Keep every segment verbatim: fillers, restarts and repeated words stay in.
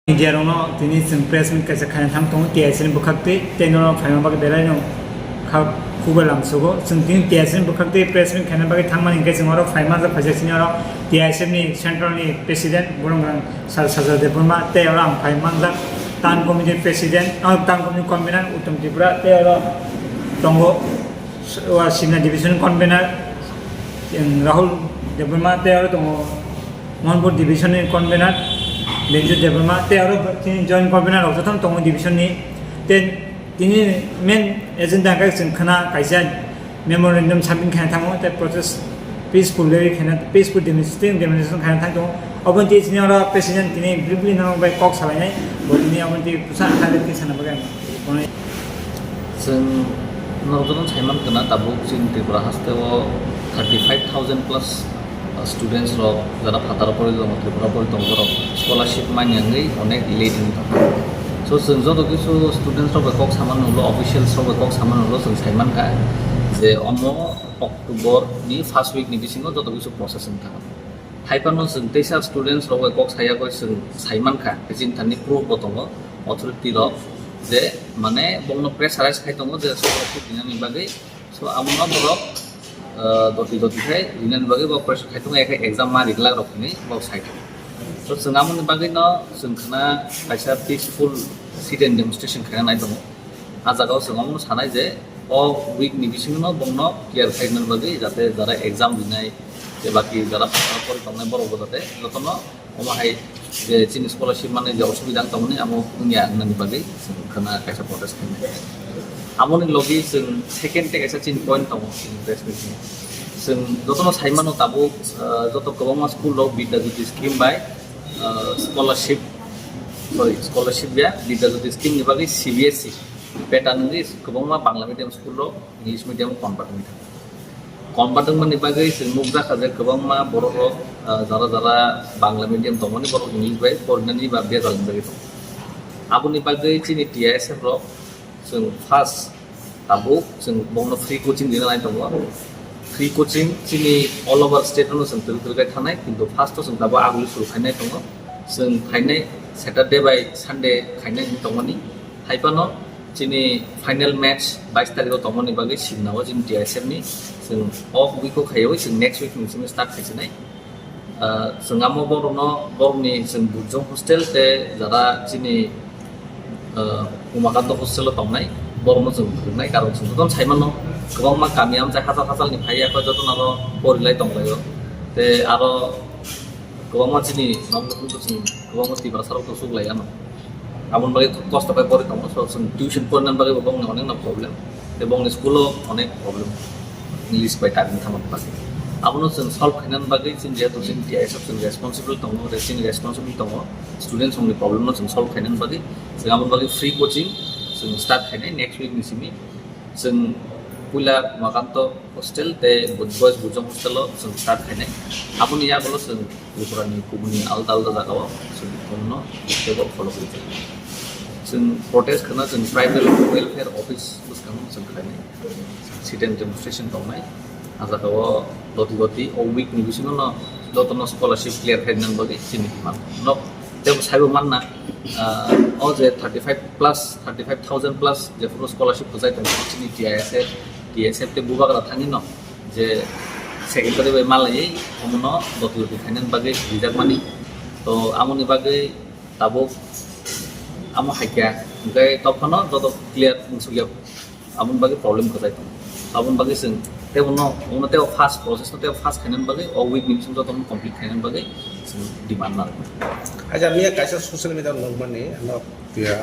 Media rokno tini chwng press meet kaisa khaina thang tongo T I S F ni bwkhak twi, tei norok phaima bagwi belai no kha khubui lamsogo. Chwng tini T I S F ni bwkhak twi press meet khaina bagwi thangmani hinkhe chwng oro phai manjak phaisa chini oro T I S F ni central ni president Burungrang Sir Sajal Debbarma, tei oro ang phai manjak Town Committee president, oh, Town Committee convener Uttom Tripura, tei oro tongo, o, Simna division convener, chwng Rahul Debbarma, tei oro tongo Mohanpur division ni convener Benju Debbarma, tei oro chini joint convener rok jotono tongo division ni. Tei tini main agenda khe chwng khna kaisa memorandum submit khaina thango, tei protest peaceful way khaina, peaceful demonstration, demonstration khaina thang tongo. Obo twi chini oro president tini briefly norok bai kok salainai, bo tini obo twi bwsa highlight khe sana bagwi ang. Chwng norok jotono saiman khna tabuk chini Tripura haste o thirty five thousand plus students rok jara phataro pori tongo, Tripura pori tongo, borok scholarship manya wngwi onek late wngwi tongo. So chwng joto kisu students rok bai kok samani ulo, officials rok bai kok samani ulo chwng saimankha je omo October ni first week ni bisingo joto kisu process wngkha. Haiphano chwng teisa students rok bai kok sayakoi chwng saimankha, chini thani proof bo tongo, authority rok je mane bongno pressurize khai tongo je scholarship rinani bagwi. So, amono borok, ah, doti doti khai rinani bagwi bo pressure khai tongo, ekhe exam ma riglak rok hinwi bo sai tongo. So, chwng amoni bagwi no chwng khna kaisa peaceful sit and demonstration khaina nai tongo. A jagao chwng omono sanai je o week ni bisingo no bongno clear khai rinani bagwi, jate jara exam rinai je baki jara pori tongnai borok bo jate jotono omo hai je chini scholarship manwi je osubida wng tongmani amo wngya wngnani bagwi chwng khna kaisa protest khainai. Amoni logi chwng second tei kaisa chini point tongo chini press meet ni. Chwng jotono saimano tabuk, ah, joto kwbangma school rok Bidya Jyoti scheme bai, ah, scholarship, sorry, scholarship ya, Bidya Jyoti scheme ni bagwi C B S E pattern wngwi kwbangma Bangla medium school rok English medium convert wngwi thango. Convert wngmani bagwi chwng nukjakha je kwbangma borok rok, ah, jara jara Bangla medium tongmani borok English bai porinani ba bejal wngwi tongo. Aboni bagwi chini T I S F rok chwng first tabuk chwng bongno free coaching rina nai tongo. Free coaching chini all over state no chwng twrwk twrwk khe thanai, kintu first o chwng tabuk aguli suru khainai tongo. Chwng phainai Saturday bai Sunday khainai hinwi tongmani. Haiphano chini final match bais tarikh o tongmani bagwi simna o chini T I S F ni chwng o week o khaiwi chwng next week ni simi start khaisinai. Ah, chwng amo borokno, borokni chwng Bujong hostel tei jara chini, ah, Umakanto hostel o tongnai, borokno chwng phwrwngnai, karon chwng jotono sai mano, kwbangma kami amchai hachal hachalni phai ya, jotono aro porilai tonglaio. Tei aro kwbangma chini nokni phunukgo chwng kwbangma Tiprasa rok to chuklai ano. Aboni bagwi kosto khe pori tongo, so chwng tuition porina bagwi bo bongni onek no problem, tei bongni school o onek problem, English bai target thangma bagwi. Abono chwng solve khainani bagwi chwng jehetu chwng T I S F chwng responsible tongo, tei chini responsible tongo, students rokni problem no chwng solve khainani bagwi chwng aboni bagwi free coaching chwng start khainai next week ni simi. Chwng puila Umakanto hostel tei Boys Bujong hostel o chwng start khainai. Aboni yagulo chwng Tripura ni kubuni alda alda jaga o chwng bono teibo follow khaijak. Chwng protest khwna chwng tribal welfare office bwskango chwng khainai. Sit and demonstration tongnai. A jaga o doti doti o week ni bisingo no jotono scholarship clear khainani bagwi chini demand. Nok teibo saibo manna, ah, o je thirty five plus, thirty five thousand plus jephuru scholarship kwchai tongo chini T I S F, T S F tei bubagra thangwi no je secretary bai malaiwi omono doti doti khainani bagwi rijakmani. To amoni bagwi tabuk amo haikha, hwnkhe tokphano joto clear wngsukya. Aboni bagwi problem kwchai tongo. Aboni bagwi chwng teibo no, omo teibo fast process no teibo fast khainani bagwi o week ni bisingo jotono complete khainani bagwi chwng demand nango. Aja miya kaisa social media nukmani, ano,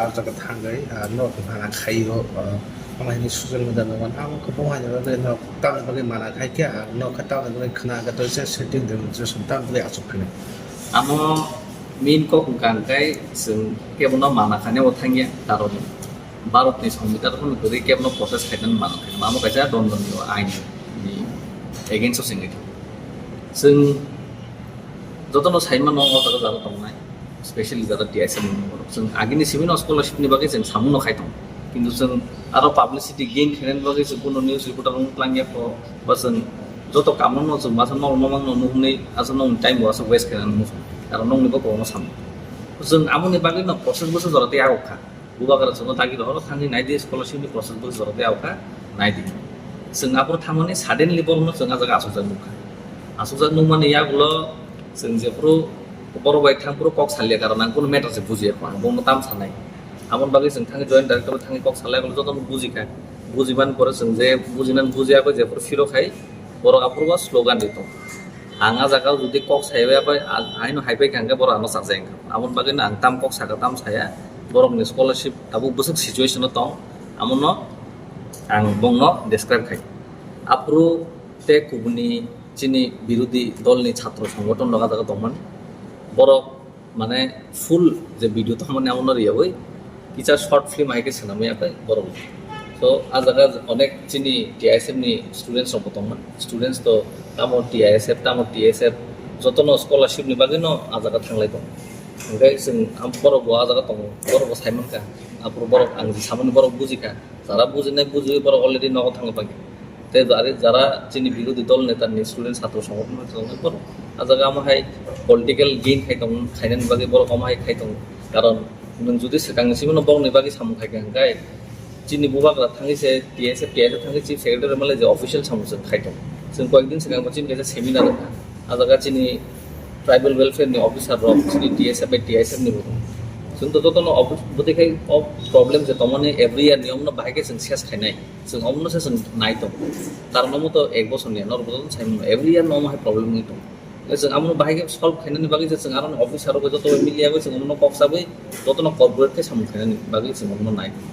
ah, jaga thangwi, ah, no, ah, khaio, ah, omo hini social media nukmani, amo kwbang haino bagwi no tamni bagwi mana khai khe, ah, no khe tamni bagwi khna khe to se setting demonstration tamni bagwi achuk phino. Amo main kok hwnkha hwnkhe chwng kebo no mana khainai bo thangya, karon Bharatni Sambidan phano kwrwi kebno protest khainani mano khe, mamo kaisa dondoni ain ni against o se wngwi thango. Chwng jotono sai mano o jaga jaga tongnai, specially jara T I S F ni borok. Chwng agini simi no scholarship ni bagwi chwng samung no khai tongo. Kintu chwng aro publicity gain khainani bagwi chwng kuno news reporter wng tlang ya kho, ba chwng joto kaam no chwng masa nokno mangno nuhunwi asa nokni time bo asa waste khainani muchung. Karon nokni bo kwbangma samung. Chwng amoni bagwi no process bwswk jora tei agok kha. Bubagra chwngno dagi rohoro thangwi naidi, scholarship ni process bwswk jora tei agok kha, naidi. Chwng aphuru thangmani suddenly borokno chwng ah jaga achukjak nukha. Achukjak nukmani yagulo chwng jephuru borok bai thangphuru kok salia, karon ang kunu matter se bujiya kho, ang bono tam sanai. Amoni bagwi chwng thangwi joint director bai thangwi kok salai, jotono bujikha. Bujimani pore chwng je bujinani bujiya kho, jephuru phiro khai borok aphuru bo slogan di tong. Ang ah jaga o jodi kok saiwi apai, a-, aino haipai kha hwnkhe borok ano chajai wngkha. Amoni bagwino ang tam kok sakha, tam saya, borokni scholarship tabuk bwswk situation o tong, amono ang bongno describe khai. Aphuru tei kubuni chini birodhi dolni chhatro songgothon rok ah jaga tongmani. Borok mane full je video tongmani amono riyawi kisa short film hai khe swnamwi apai borok. So ah jaga onek chini T I S F ni students rok bo tongmani. Students to tamo T I S F, tamo T S F, jotono scholarship ni bagwi no ah jaga thanglai tong. Hwnkhe chwng am-, borok bo ah jaga tongo, borok bo saimankha. Aphuru borok ang je samani borok bujikha. Jara bujinai bujiwi borok already nogo thangwi paikha. Tei jara, jara chini birodhi dol neta ni student chhatro songgothon bai tongwi borok ah jaga omo hai political gain khai tong, khainani bagwi borok omo hai khai tong. Karon nwng jodi swkang ni simi no borok ni bagwi samung khai kha hwnkhe chini bubagra thangwi se T S F, T S F thangwi chief secretary malai je official samung chwng khai tong. Chwng koyek din swkang bo chini kaisa seminar wngkha. Ah jaga chini tribal welfare ni officer rok chini T S F bai T S F ni bo tong. Chwng to jotono office bwtwi khai o problem je tongmani every year ni omono bahai khe chwng ses khainai. Chwng omono se chwng nai tong. Karon omo to ek bosor ni norok bo jotono sai mano. Every year no omo hai problem wngwi tong. Chwng amono bahai khe solve khainani bagwi se chwng aroni officer rok joto bai miliya bai chwng omono kok sabwi jotono corporate khe samung khainani bagwi chwng omono nai tong.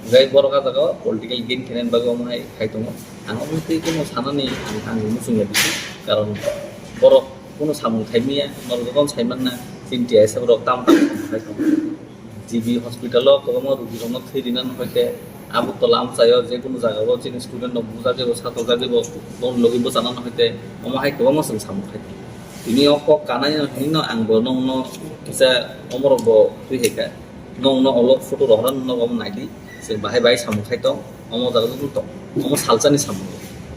Hwnkhe borok ah jaga o political gain khainani bagwi omo hai khai tongo. Ang omo twi kunu sanani ang, ang muchungya bisi. Karon borok kunu samung khai manya, norok jotono sai manna, chini T S F rok tam tam samung khai tongo. G B hospital o kwbangma rugi rokno thwi rinani hoite Agartala amchaio je kunu jaga o chini student rok bujagwi bo, satok jagwi bo, boni logi bwchanani hoite omo hai kwbangma chwng samung khai tongo. Tini o kok kanai no hinwi no ang bo nokno kisa omorok bo twi hai kha. Nokno ulo photo rohorna nogo omo naidi. Chwng bahai bahai samung khai tong, omo jaga joto tong, omo salsani samung.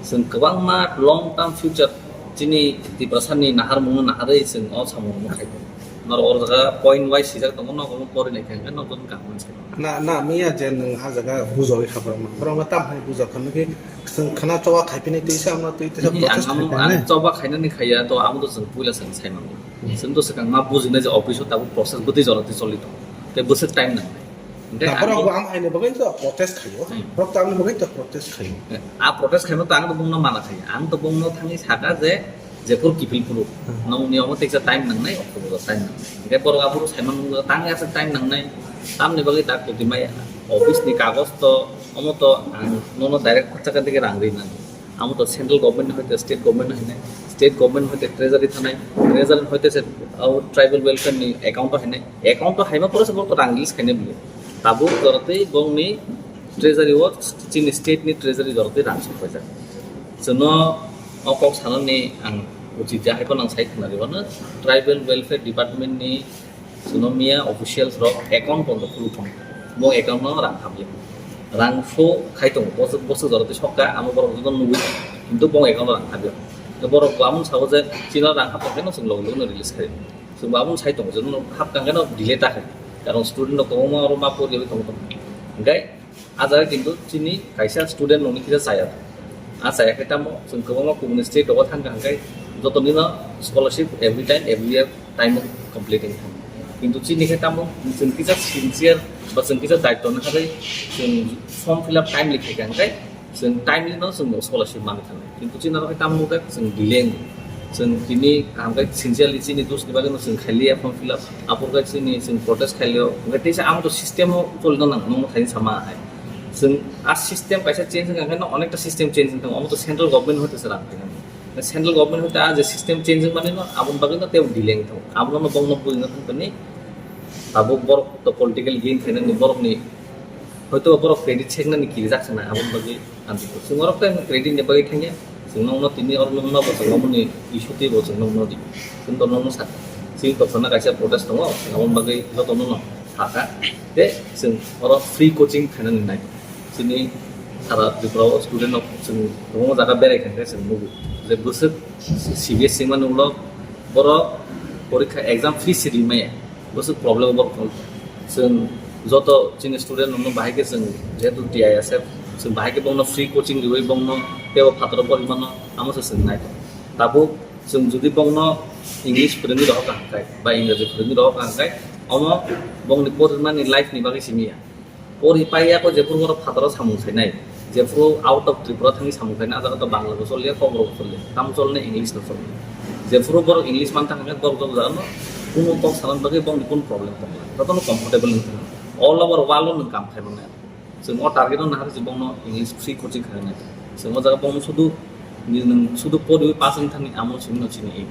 Chwng kwbangma long term future chini Tiprasani naharmungno naharwi chwng o samung khai tong. Norok o jaga point wise sijak tongo, nogo omo pori nai khe hwnkhe nok joto kaham manse. Na, na, miya je nwng ah jaga bujawi kha borokno. Borokno tam hai bujak kha nokhe chwng khna choba khai phini twi se amno twi twi se Nini protest ang khai amo, phini ang nai. Choba khainani khaiya to amo to chwng puila chwng sai mango. Hmm. Chwng to swkang ma bujina je office o tabuk process bwtwi jora twi choli tongo. Tei bwswk time nangnai. Hwnkhe Na, ang borok bo bo ang haini bagwi to protest khaio. Hmm. Borok to angni bagwi to protest khaio. A protest khaima to ang to bongno mana khai. Ang to bongno thangwi saka je jephuru kiphil phuru. Hmm. Nokni omo teksa time nangnai, October o time nangnai. Hwnkhe borok aphuru saiman wngkha tang aswk time nangnai. Tamni bagwi tak tongwi maya. Office ni kagoj to omo to ang nono direct khorsa kha digi rang ri nang. Amo to central government ni hoite state government no hinai, state government hoite treasury thanai, treasury hoite se, o, tribal welfare ni account o hinai, account o haima pore se borok rang release khainai bini. Tabuk joratwi bongni treasury o chini state ni treasury joratwi rang sok paijak. Chwngno o kok sanani ang uchit ya, hai phano ang sai khna rwmano tribal welfare department ni Chwngno miya officials rok account bondo khuluk tongo. Bo account no rang habya. Rang so khai tongo. Bosok, bosok jora tei sokha, amo borok joto nugwi. Kintu bo account no rang habya. Tei borok bo amo sabo je chini rang hapya khe no chwng logi logi no release khai. Chwng bo amo sai tongo, joto hapya khe no delay ta khai. Karon student rok tongo, oro ma pori tongo tongo. Hingkai Ah jaga kintu chini kaisa student nokni kisa chaya. Ah chaya khe tamo chwng kwbangma kubuni state rogo thangkha hwnkhe joto nino scholarship every time, every year time o complete wngkha. Kintu chini khe tamo chwng kisa sincere ba chwng kisa daityo ni hwnwi chwng form fill up timely khaikha hwnkhe chwng timely no chwng scholarship manwi thangnai. Kintu chini aro khe tamo nukha chwng delay wngkha. Chwng tini kaham khe sincerely chini dos ni bagwi no chwng khailiya form fill up. Aphuru khe chini chwng protest khailiyo. Hwnkhe teisa ang to system o cholina nang, nokno khaini sama hai. Chwng a system kaisa change wngkha khe no onekta system change wngkha. Omo to central government hoite se rang khainani. Central government hoite a je system change wngmani no aboni bagwi no tei delay wngkha. Abono no bongno bujina thangkani. Tabuk borok to political gain khainani borokni Hoito borok credit seknani kirijak sana, aboni bagwi ang bikho. Chwng orok tei credit ni bagwi thangya. Chwng nokno tini oro nokno bo chwng aboni issue twi bo chwng nokno di. Chwng to nokno sakha. Chini to khorna kaisa protest tongo, aboni bagwi joto nokno sakha. Tei chwng oro free coaching khainani nai. Chini sara Tripura o student rok chwng kwbangma jaga berai kha khe chwng nugo. Je bwswk C B S E mani ulo borok porikha exam free se rimaya. Bwswk problem o borok tong. Chwng joto chini student rokno bahai khe chwng jehetu T I S F, chwng bahai khe bongno free coaching riwi bongno tebo phataro porwi mano, amo se chwng nai. Tabuk chwng jodi bongno English phwrwngwi rohor ka hwnkhe ba Engraji phwrwngwi rohor ka hwnkhe, omo bongni porinmani life ni bagwi simi ya. Pori paiya ko jephuru borok phataro samung khainai, jephuru out of Tripura thangwi samung khainai, a jaga to Bangla bo choliya, Kokborok bo choliya, tamo cholnai English no choliya. Jephuru borok English man thangkhe borok jok jaga no kuno kok sanan bagwi bongni kun problem tongla. Jotono comfortable wng thang. All over world o nwng kam khai mangnai. Chwng o target no nahar chwng bongno English free coaching khainai. Chwng o jaga bongno sudu ni nwng sudu poriwi pass wng thangni amo chwng no chini.